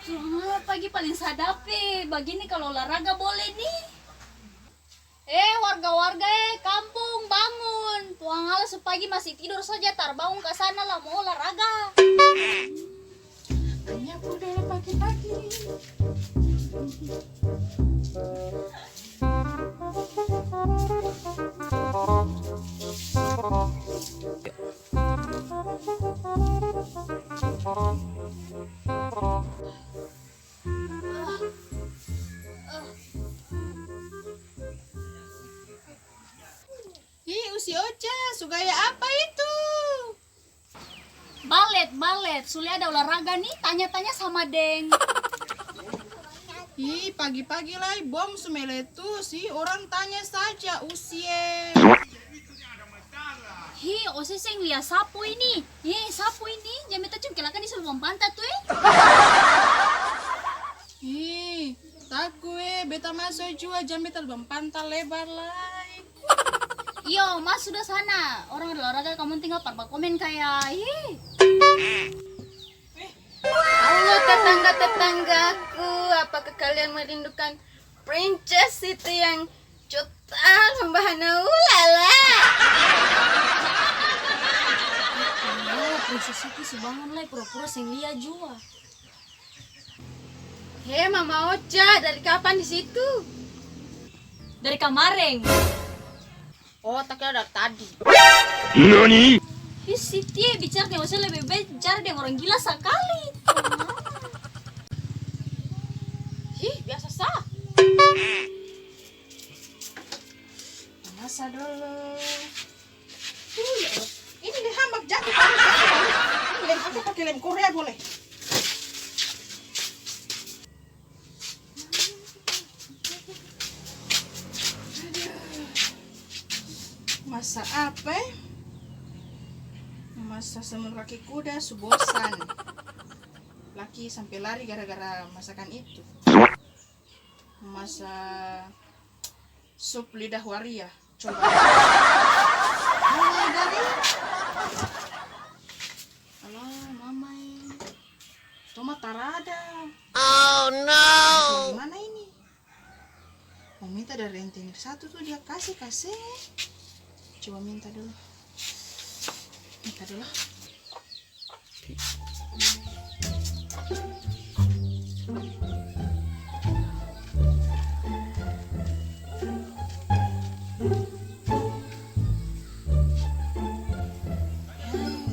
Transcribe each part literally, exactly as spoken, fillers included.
Tuangalla, pagi paling sadap e, bagini kalo olahraga boleh ni. Eh, warga-warga e, kampung, bangun! Tuangalla su pagi masi tidor saja, tar bangun kasana la mo olahraga. Manyapu dolo pagi-pagi. Hi, Usi Oca, su gaya apa itu? Balet, balet, su lia ada olahraga ni, tanya-tanya sama deng. Hi, pagi-pagi lai bom su meletus, hi, orang tanya saja, Usi e. Hi, ose seng lia sapu ini? Hi, sapu ini, jang beta congkel akang di lubang panta tu e. Hi, taku e, beta maso jua, jang beta lubang panta lebar lai. Iyo, mas sudah sana. Orang ada olahraga, kamong tinggal par bakomen kaya, hi. Halo tetangga-tetanggaku, apakah kalian merindukan Princess Siti yang cutar membahana? Ulala. Oh, Princess Siti su bangun lai, pura-pura seng lia jua. He, Mama Oca, dari kapan di situ? Dari kamareng. Oh, tak kira dari tadi. Nani? Hi, Siti e, bicara deng ose lebe bae bicara deng orang gila sakali. Hi, biasa sa. Masa dolo. Tuh, ya Allah. Ini deh hambak jatuh. Ini lem, aku pakai lem Korea boleh. Aduh. Masa apa, e? Masa semur kaki kuda, su bosan. Laki sampe lari gara-gara masakan itu. Masa sup lidah waria. Coba. Mulai dari, alah, mama e. Tomat tarada. Oh, no. Dari mana ini? Mau minta dari rentenir satu tuh, dia kasih, kasih. Coba minta dulu. Minta dulu. Hei,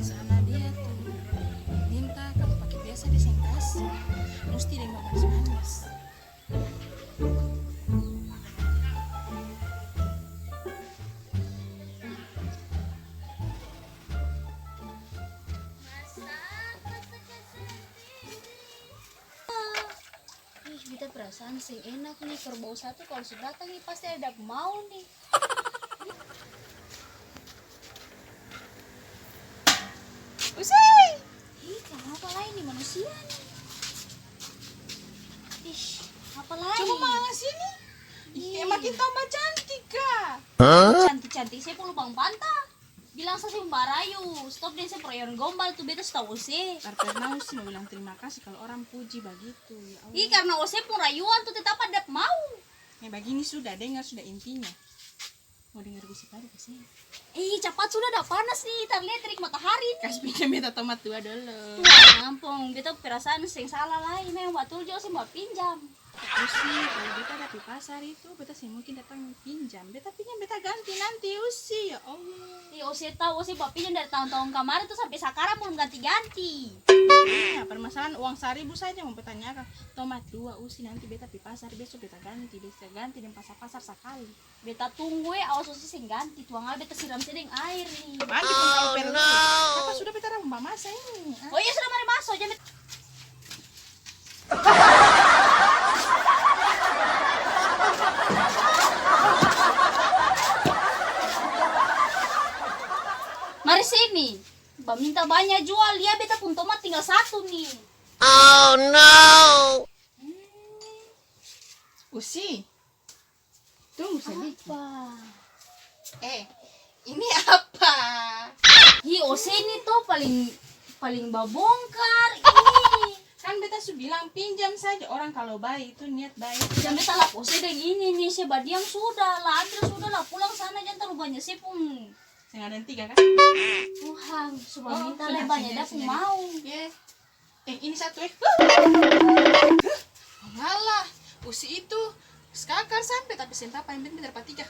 sana dia tuh. Minta kalo pake biasa dia seng kasi. Musti deng bamanis-manis. Ih, beta perasaan seng enak ni, kerbau satu kalo su datang ni pasti ada mau ni. Usi! Ih, kanapa lai ni manusia ni? Ih, apa lai? Coba manga sini. Ih, kaya makin tambah cantik ka. Hah? Cantik-cantik, se pung lubang panta. Bilang sa seng barayu, stop deng se pung rayuan gombal tu, beta su tau ose. Tar pernah Usi mo bilang terima kasih kalo orang puji bagitu, ya Allah. Ih, karna ose pung rayuan tu tetap ada mau. Eh, bagini sudah, dengar sudah intinya. Mo dengar gosip lagi ka seng? Ih, capat sudah, dah panas ni, tar lia terik matahari ni. Kas pinjam beta tomat dua dolo. Tuhan, ampong, beta perasaan seng salah lai, memang batul jua seng bawa pinjam. Usi, kalo beta ada pi pasar itu, beta seng mungkin datang pinjam. Beta pinjam, beta ganti nanti, Usi, ya Allah. Ih, ose tau, ose bapinjam dari tahun-tahun kamari tu sampe sakarang belum ganti-ganti. Iya, permasalahan uang saribu saja mo beta tanyakan. Tomat dua, Usi, nanti beta pi pasar besok beta ganti, beta ganti deng pasar-pasar sakali. Beta tunggu e, awas ose seng ganti, tuangalla beta siram se deng aer ni. Mandi pung kalo perlu. Kapa sudah beta ada mo bamasa ini, ah? Oh iya, sudah, mari maso, jang beta Mari sini, baminta banya jua, lia beta pung tomat tinggal satu ni. Oh no! Usi, tunggu sadiki. Apa? Eh, ini apa? Hi, ose ini to paling, paling babongkar ini. Kan beta su bilang pinjam saja, orang kalo bae itu niat bae. Jang beta lap ose deng ini ni, se badiam sudah, la ambil sudah, la pulang sana, jang talu banya se pung. Seng ada yang tiga kan? Tuhan, su baminta lai banya dia pung mau. Ye. Eh, ini satu, eh. Ngalah, usi itu. Skakar sampe, tapi seng papa, yang penting dapat tiga.